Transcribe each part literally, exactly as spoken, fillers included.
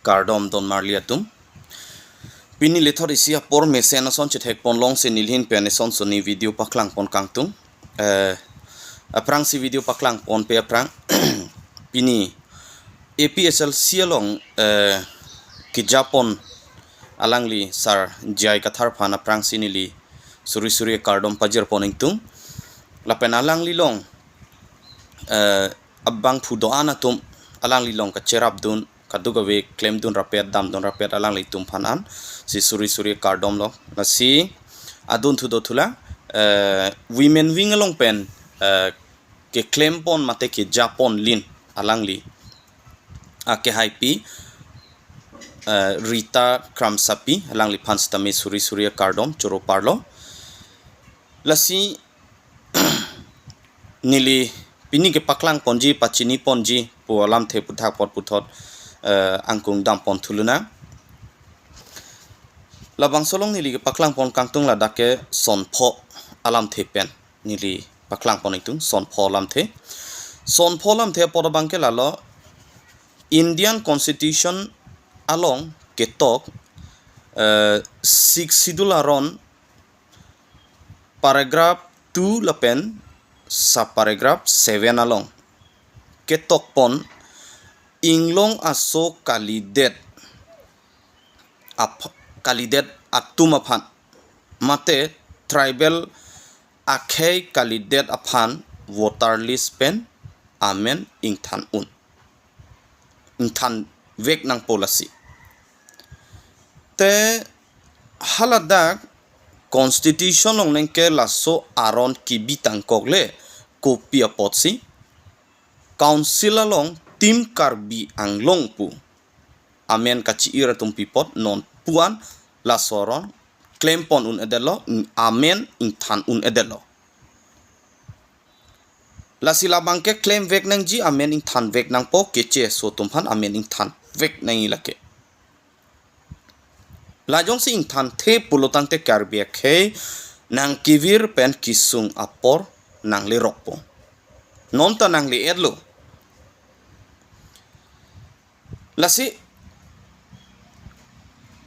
kardom don marli atum. Pini lethot isi apor mesen ason chethek pon longsi neli ahin pen eson soni video paklang pon kangtung. Eh, aphrangsi video paklang ponpe aphrang pini A P H L C along, eh, kejapon alangli Sar J I Kathar aphan aphrangsi neli suri suri kardom pajir pon ingtung. Lapen alangli along, eh, abangphu do-an atum alangli along kacherapdun, kadokave klemdun rapet, damdun rapet alanglitum aphan ansi suri suri kardom lo. Lasi adunthu do thulang, eh, women wing along pen, eh, keklem pon mate kejapon lin alangli akehaipi, eh, Rita Kramsapi, alangliphan sitame suri suri kardom choro parlo. Lasi neli pini kepaklang ponji, pachini ponji pu alamthe aphuthak apot puthot, eh, angkung dam pon thulonang. Labangso along neli kepaklang pon kangtung ladak ke son pho alamthe pen neli paklang pon ingtung, son pho alamthe. Son pho alamthe apot abang ke lalo, Indian Constitution along ketok, eh, Sixth Schedule aron paragraph two lapen sub paragraph seven along ketok pon inglong aso kalidet ap-, kalidet atum aphan mate tribal akhei kalidet aphan voter list pen amen ingthan un, ingthan vek nangpo lasi. Te haladak Constitution along neng ke laso aron kebi tangkok le kopi apotsi Council along Team Karbi Anglong pu amen kachi-ir atum pi apot non pu-an laso aron klem pon un-edetlo, amen ingthan un-edetlo. Lasi labang ke klem vek nangji, amen ingthan vek nangpo, keche aso atum aphan amen ingthan vek nangji lake. La jongsi ingthanthe pulo tangte Karbi akhei nangkevir pen kesung apor nanglerokpo. Non ta nangle-etlo. Lasi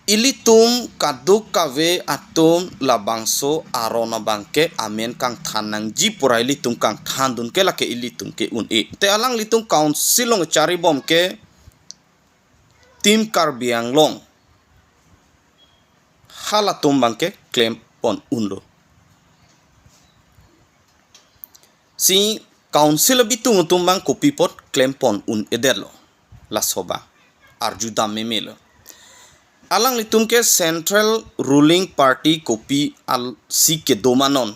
ilitum kadokave atum labangso aron abang ke amen kangthan nangji pura ilitum kangthandun ke lake ilitum ke un-e. Te alanglitum Council along charibom ke Team Karbi Anglong halatum abang ke klem pon unlo. Si Council abitung atum abang kopi apot klem pon un-edetlo. Laso abang arjudam memelo. Alanglitum ke Central Ruling Party kopi alsi kedo ma non.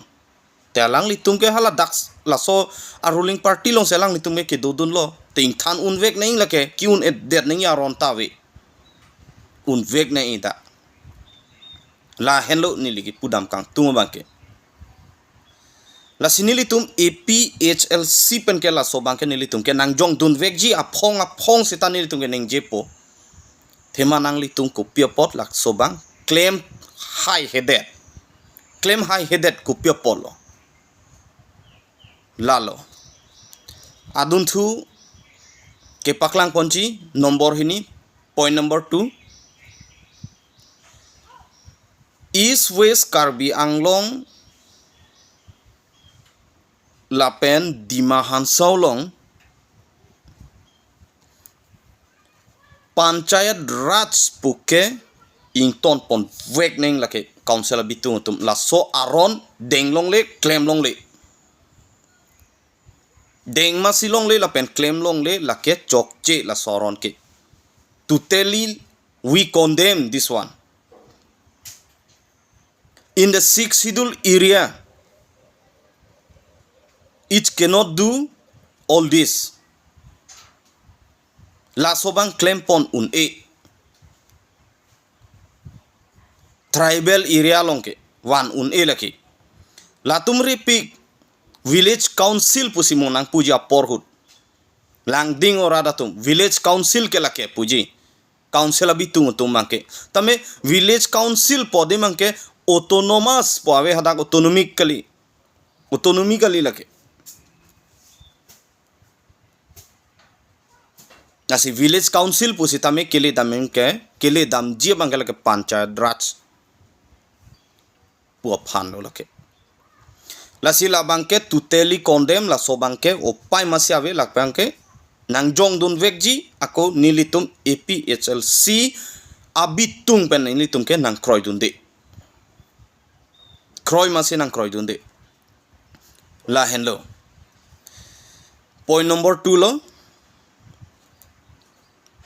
Te alanglitum ke haladak laso a ruling party alongsi alanglitum ke kedodunlo. Te ingthan un vek nangji lake, ke-un-edet nangji aron ta ave. Un vek nangji ta. Lahenlo neli kepudam kangtung abang ke. Lasi nelitum A P H L C pen ke laso abang ke nelitum ke nangjongdun vekji, aphong aphong seta nelitum ke ningjepo. Athema nanglitum kopi apot laso abang klem haihedet. Klem haihedet kopi apotlo. Lalo. Adunthu kepaklang ponji nombor hini, point number two. East West Karbi Anglong lapen Dima Hasao along Panchayat Raj pu ke ington pon vek nangji lake Council abitung atum, laso aron deng longle, klem longle. Deng masi longle lapen klem longle lake chokche laso aron ke. Totally we condemn this one. In the Sixth Schedule area, it cannot do all this. Laso abang klem pon un-e. Tribal area along ke van un-e lake. Latum repik village council pusi mo nangpuji apor ahut. Langding arat atum village council ke lake puji. Council abitung atum abang ke. Tame village council pu dei abang ke autonomous pu ave, hadak autonomic kali. Autonomy kali lake. Lasi village council pusitame kele damji ke, kele damji abang ke lake panchayat raj pu aphan lo lake. Lasi labang ke totally condemn, laso abang ke upai masi ave, labang ke nangjongdun vekji, ako nelitum A P H L C abitung pen nelitum ke nangkroidunde. Kroi masi nangkroidunde. Lahenlo. Point number two lo.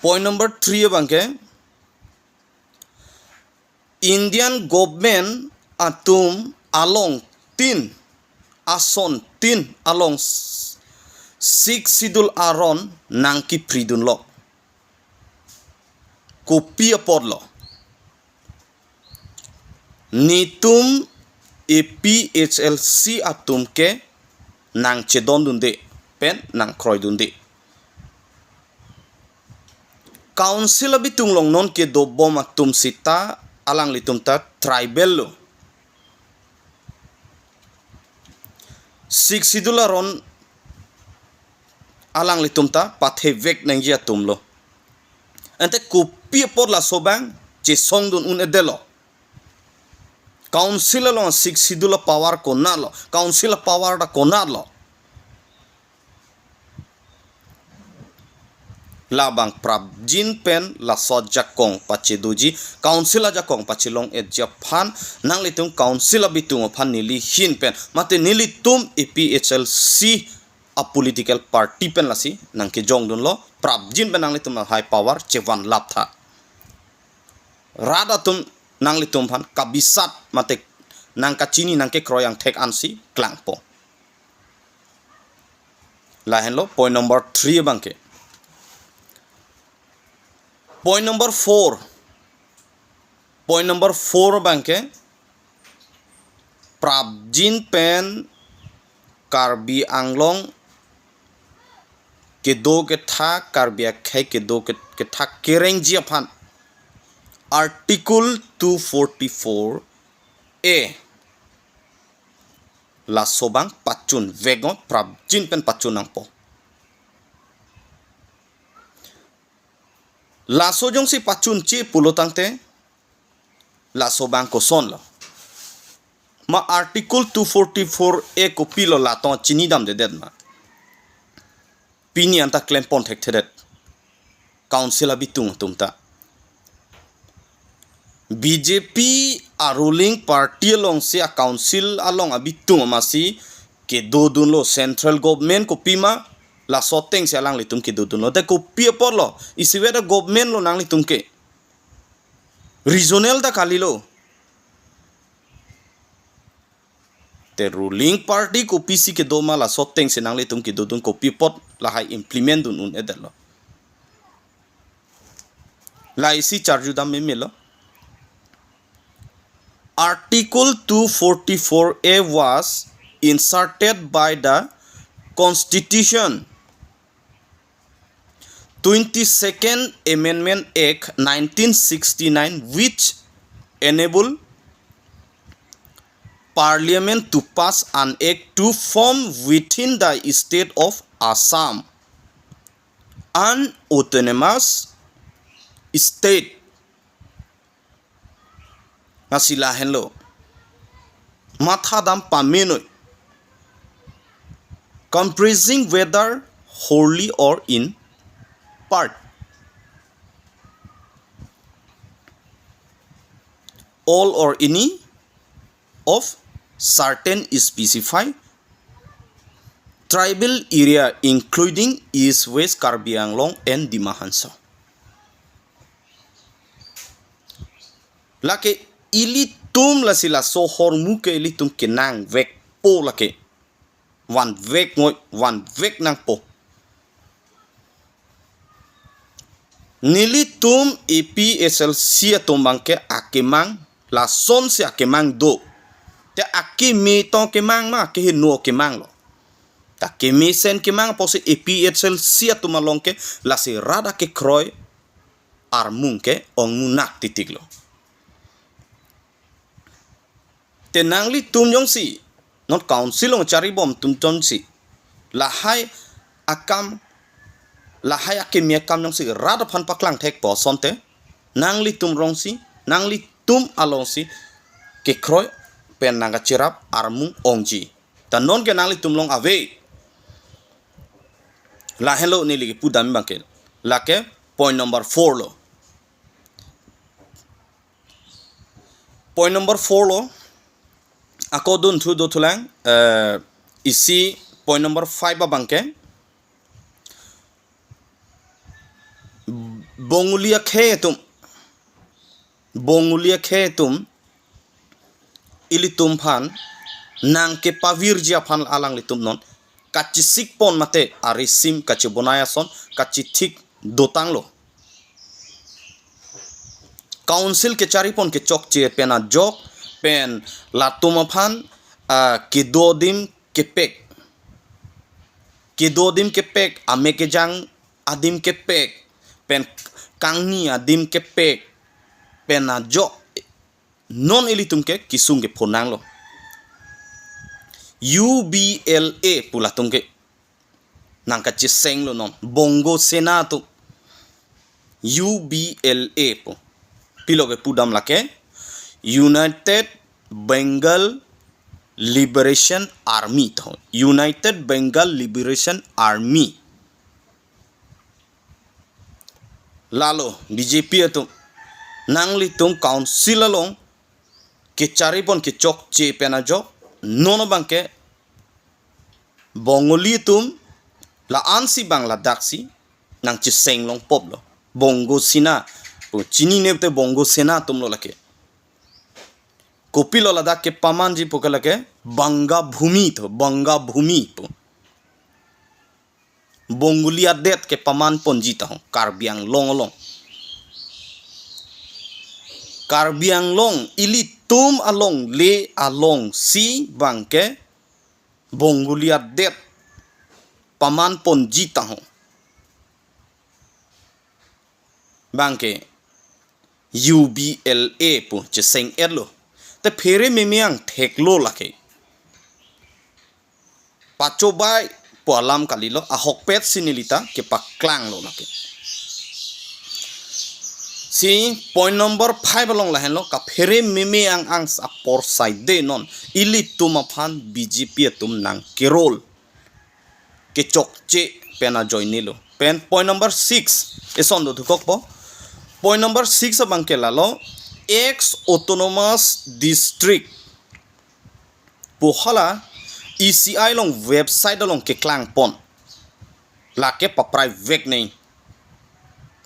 Point number three abang ke Indian government atum along tin, ason tin along s-, Sixth Schedule aron nangkipridunlo. Kopi apotlo? Netum A P H L C atum ke nangchedondunde pen nangkroidunde. Council abitung along non kedobom atum sita alanglitum ta tribal lo. Sixth Schedule aron alanglitum ta pathevek nangji atum lo. Ante kopi apot laso abang chesongdun un-edetlo? Council along Sixth Schedule power konatlo? Council power ta konatlo? Labang prapjin pen laso ajakong pachedoji, council ajakong pachelong-etji aphan, nanglitum council abitung aphan neli ahin pen, mate nelitum A P H L C a political party pen lasi nangkejongdunlo, prapjin pen nanglitum high power chevanlap tha. Rat atum nanglitum aphan kabisat mate nangkachini nangkekroi angthek ansi klangpo. Lahenlo point number three abang ke. Point number four. Point number four abang ke prapjin pen Karbi Anglong kedo kethak, Karbi akhei kedo ke-, kethak kerengji aphan Article two forty-four A laso abang pachun vek non, prapjin pen pachun nangpo. Laso jongsi pachunche pulo tangte, laso abang kosonlo? Ma Article two forty-four A kopilo, latum chinidamdedet ma? Pini anta klempon thekthedet. Council abitung atum ta. B J P a ruling party alongsi a council along abitung amatsi kedodunlo, central government kopima laso atengsi alanglitum kedodunlo. Te kopi apotlo? Isivet a government lo nanglitum ke. Regional ta kalilo. Te ruling party kopisi kedo ma laso atengsi nanglitum kedodun, kopi apot lahai implement dun un-edetlo? Lahai si charjudam memelo. Article two forty-four A was inserted by the Constitution twenty-second Amendment Act nineteen sixty-nine, which enable Parliament to pass an act to form within the state of Assam an autonomous state. Lasi lahenlo. Mathadam pamenoi. Comprising whether wholly or in part, all or any of certain specified tribal area including East West Karbi Anglong and Dima Hasao. Lake ilitum lasi laso ahormu ke ilitum kenangvekpo lake. Vanvek ngoi, vanvek nangpo. Nelitum A P H L C atum abang ke akemang, lasonsi akemang do. Te akeme tong kemang ma, akeheno kemanglo. Ta kemesen kemang apotsi A P H L C atum along ke lasi rat akekroi armung ke ongmunak titiklo. Te nanglitum jongsi non council along charibom atum jongsi lahai akam Lahai akimi akam jongsi rat aphan paklang thekpo asonte, nanglitum rongsi, nanglitum alongsi kekroi pen nangkacherap armung ongji. Ta non ke nanglitum along ave. Lahenlo neli kepudam abangke. Lake point number four lo. Point number four lo. Ako dunthu dothulang, eh, isi point number five abangke. Bongoli akhei atum, Bongoli akhei atum ilitum aphan nangkepavirji aphan alanglitum non kachesik pon mate arisim kachebonai ason kachethik dotanglo. Council kechari pon kechokche pen ajok pen latum aphan, ah, kedo adim kepek, kedo adim kepek, amek kejang adim kepek, pen kangni adim kepek pen ajok non ilitum ke kesung kephonanglo. U B L A pu latum ke nangkachesenglo non. Bongo Sena atum. U B L A pu. Pilo kepudam lake United Bengal Liberation Army to. United Bengal Liberation Army. Lalo B J P atum, nanglitum council along kechari pon kechokche pen ajok, non abangke Bongoli atum la-ansi bang ladaksi nangcheseng longpoplo. Bongo Sena pu, chinine te Bongo Sena atumlo lake. Kopilo ladak kepamanji pu ke lake Banga Bhumi to, Banga Bhumi pu. Bongoli adet kepaman ponji tahong Karbi Anglong along. Karbi Anglong ilitum alongle alongsi abangke Bongoli adet paman ponji tahong. Abangke U B L A pu cheseng-etlo. Te phere meme angtheklo lake. Pachobai pu alam kalilo, ahokpet si neli ta kepaklanglo lake. Si point number five along lahenlo, kaphere meme ang-ang apor saide non ilitum aphan B J P atum nangkerol kechokche pen ajoinelo. Pen point number six, eson dothukokpo. Point number six abangke lalo, ex autonomous district pu hala E C I along website along keklangpon. Lake papraivek nei.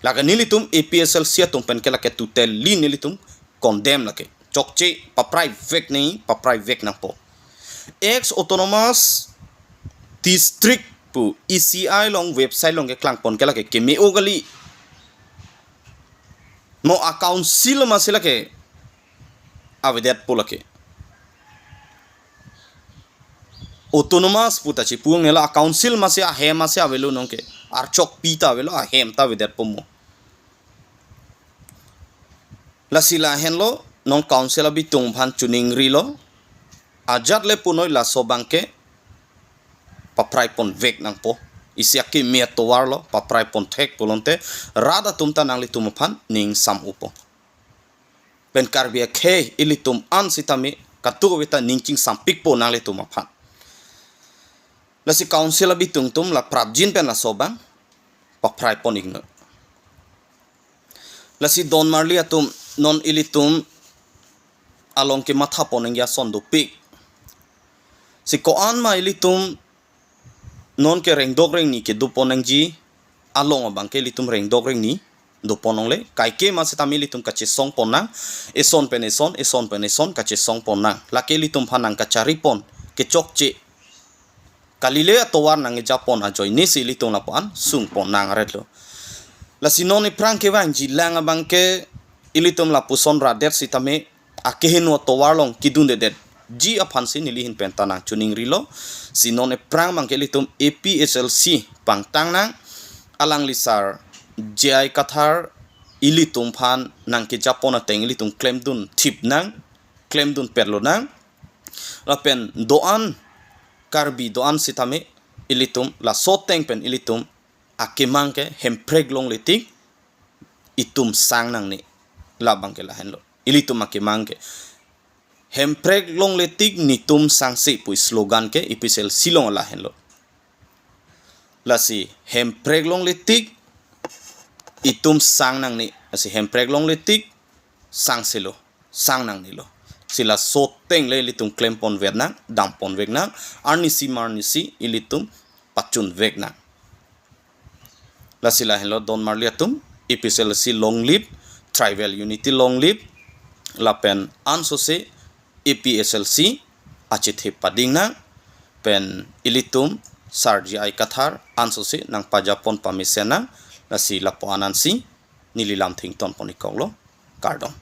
Lake nelitum A P H L C atum pen ke lake totally nelitum condemn lake. Chokche papraivek nei, papraivek nangpo. Ex autonomous district pu E C I along website along keklangpon ke lake keme-o kali. Mo a council masi lake avedetpo lake. Autonomous pu ta chipu-ongnelo, a council masi ahem masi avelo nonke. Archokpi ta avelo, ahem ta avedetpo mo. Lasi lahenlo, non council abitung aphan choningrilo. Ajat le punoi laso abangke paprai ponvek nangpo. Isi akimi atovarlo, paprai ponthek pulote rat atum ta nanglitum aphan ning sam-upo. Pen Karbi akhei ilitum an sitame kadokave ta ning chingsampikpo nanglitum aphan. Lasi council abitung atum la prapjin pen laso abang paprai pon-iknon. Lasi don marli atum, non ilitum along kematha pon nangji ason dopik. Si ko-an ma ilitum nonke rengdok rengni kedo pon nangji along abangke ilitum rengdok rengni do pon longle. Kaike ma sitame ilitum kachesong pon nang, eson pen eson, eson pen eson kachesong pon nang. Lake ilitum aphan nangkachari pon kechokche, kalile atovar nangkeja pon ajoine si ilitum lapu-an sung pon nang aretlo. Lasi non iphrang kevangji lang abangke ilitum lapuson radet sitame akehingno atovar along kedundedetji aphansi neli ahin pen ta nangchoningrilo. Si non iphrang abangke ilitum A P H L C pangtang nang, alangli sar J I Kathar ilitum aphan nangkeja pon ateng ilitum klemdunthip nang, klemdunpet lonang. Lapen do-an, Karbi do-an sitame ilitum laso ateng pen ilitum akemang ke Hemprek longle tik itum sang nangne, labang ke lahenlo. Ilitum akemang ke Hemprek longle tik netum sangse pu slogan ke APHLC along lahenlo. Lasi Hemprek longle tik itum sang nangne, lasi Hemprek longle tik sangselo, sang nangnelo. Si laso ateng le ilitum klempon vek nang, dampon vek nang, arnisi marnisi ilitum pachun vek nang. Lasi lahenlo don marli atum, APHLC long live, tribal unity long live, lapen ansose APHLC achethe pading nang, pen ilitum Sar J I Kathar ansose nangpajapon pamesen nang, lasi lapu-an ansi neli lam thengton pon-ik koklo, kardom.